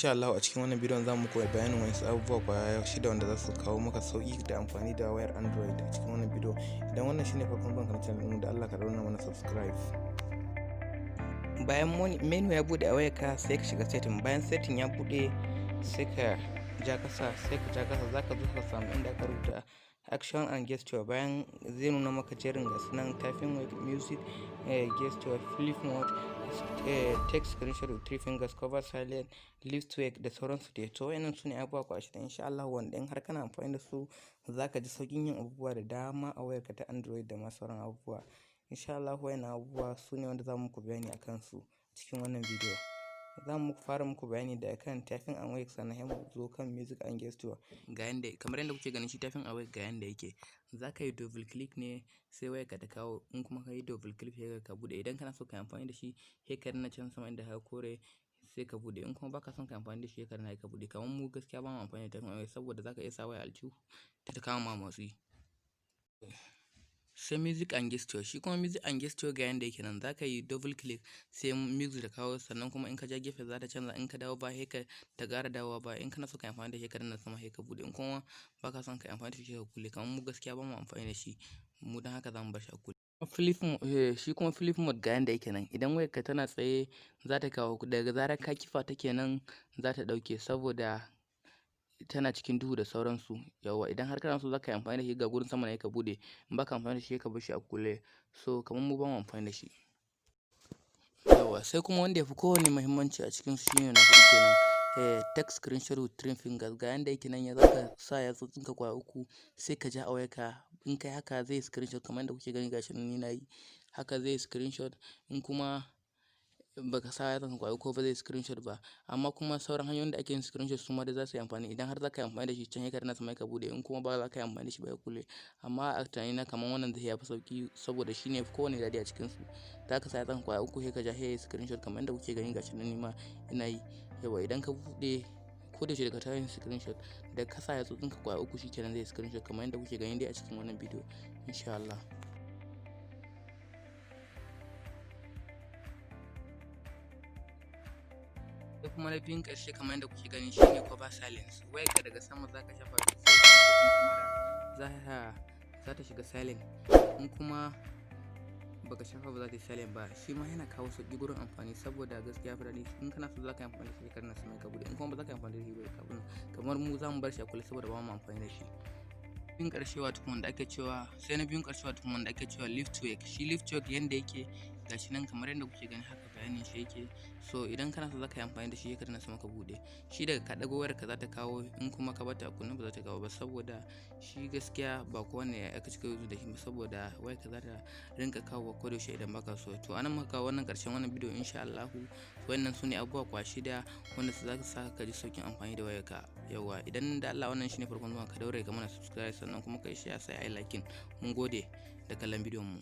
Insha Allah a cikin wannan bidiyon za mu koyi bayanin wasu abubuwa kwaya shida wanda za su kawo maka sauƙi da amfani da wayar Android a cikin wannan bidiyo. Idan wannan shine farkon zuwan ka na channel ɗinmu, da Allah ka danna mana subscribe. Bayan menu ya buɗe a wayarka, sai ka shiga setting. Bayan setting ya buɗe, sai ka ja kasa, sai ka ja kasa, zaka zo ka samu inda aka rubuta action and gesture. Bayan zai nuna maka jerin, ga sunan: typing with music, gesture, flip mode, take screenshot with three fingers, cover silent, lift to wake da sauransu dai. To, wayannan su ne abubuwa kwa shida insha Allah wanda in har kana amfani da su, zaka ji sauƙin yin abubuwa da dama a wayarka ta Android da ma sauran abubuwa. Insha Allah wayannan abubuwa su ne wanda za mu muku bayani akan su cikin wannan bidiyo. Za mu fara muku bayani da kan typing and wake, sannan sai mu zo kan music and gesture. Ga yanda, kamar yadda kuke ganin shi, typing and wake ga yanda yake. Za ka yi double click ne sai wayarka ta kawo. In kuma ka yi double click, sai ka buɗe. Idan kana so ka yi amfani da shi, sai ka danna can sama inda ka kore, sai ka buɗe. In kuma baka son ka yi amfani da shi, sai ka danna ka buɗe. Kamar mu gaskiya ba mu amfani da typing and wake, saboda za ka iya sa waya aljihu ta kama ma motsi. Sai music and gesture. Shi kuma music and gesture ga yanda yake nan. Za ka yi double click sai music ta kawo, sannan kuma in ka ja gefe za ta canza. In ka dawo baya, sai ka ta ƙara dawowa baya. In kana so ka yi amfani da shi, ka danna sama sai ka buɗe. In kuma baka son ka yi amfani da shi, sai ka kulle. Kamar mu gaskiya ba mu amfani da shi mu, don haka za mu bar shi a kulle. Flip, shi kuma flip mode ga yanda yake nan. Idan wayarka tana tsaye za ta kawo, daga zarar ka kifa ta kenan za ta ɗauke, saboda tana cikin duhu da sauransu. Yauwa, idan har kana so za ka yi amfani da shi, ga gurin sama ne, ka buɗe. In baka amfani da shi, ka bar shi a kulle. So kamar mu ba mu amfani da shi. Yauwa, sai kuma wanda ya fi kowanne muhimmanci a cikinsu shine na huɗu kenan, take screenshot with three fingers. Ga yanda yake nan. Ya zaka sa yatsotsinka kwaya uku, sai ka ja a wayarka. In kai haka zai yi screenshot, kamar yadda kuke gani, gashi nan ni na yi haka, zai yi screenshot. In kuma baka sa yatsan kwaya uku ba, zai screenshot ba. Amma kuma sauran hanyoyin da ake yin screenshot su ma dai za su yi amfani. Idan har za ka yi amfani da shi, can sai ka danna sama ka buɗe. In kuma ba za ka yi amfani da shi ba, ya kulle. Amma a tunanina kamar wannan zai yafi sauki, saboda shi ne yafi kowanne daɗi a cikinsu. Za ka sa yatsan kwaya uku, sai ka ja, sai yayi screenshot, kamar yadda kuke gani, gashi nan ni ma ina yi. Yauwa, idan ka buɗe, ko da yaushe daga tayin screenshot da ka sa yatsotsinka kwaya uku, shikenan zai screenshot, kamar yadda kuke gani dai a cikin wannan bidiyo insha Allah. Sai kuma na biyun ƙarshe, kamar yadda kuke gani, shine cover silence. Wayarka daga sama za ka shafa sai camera za ta shiga silent. In kuma baka shafa ba, za ta yi silent ba. Shi ma yana kawo sauƙi gurin amfani, saboda gaskiya fi daɗi. In kana so za ka yi amfani da shi, ka danna sama ka buɗe. In kuma ba za ka yi amfani da shi ba, ka buɗe. Kamar mu za mu bar shi a kulle saboda ba mu amfani da shi. Biyun ƙarshe, wato wanda ake cewa, sai na biyun ƙarshe, wato wanda ake cewa lift to wake. Shi lift to wake yanda yake gashi nan, kamar yadda kuke gani, haka bayanin shi yake. So idan kana so za ka yi amfani da shi, ka danna sama ka buɗe. Shi daga ka ɗago wayarka za ta kawo. In kuma ka bata a kunne, ba za ta kawo ba, saboda shi gaskiya ba kowanne aka cika use da shi ba, saboda wayarka za ta rinka kawowa ko da yaushe idan baka so. To, anan muka kawo wannan ƙarshen wannan bidiyo insha Allahu. Wannan su ne abubuwa kwa shida wanda su za su sa ka ji sauƙin amfani da wayarka. Yauwa, idan da Allah wannan shine farkon zuwan ka, daure ka mana subscribe, sannan kuma ka yi share, sai ai liking. Mun gode da kallon bidiyon mu.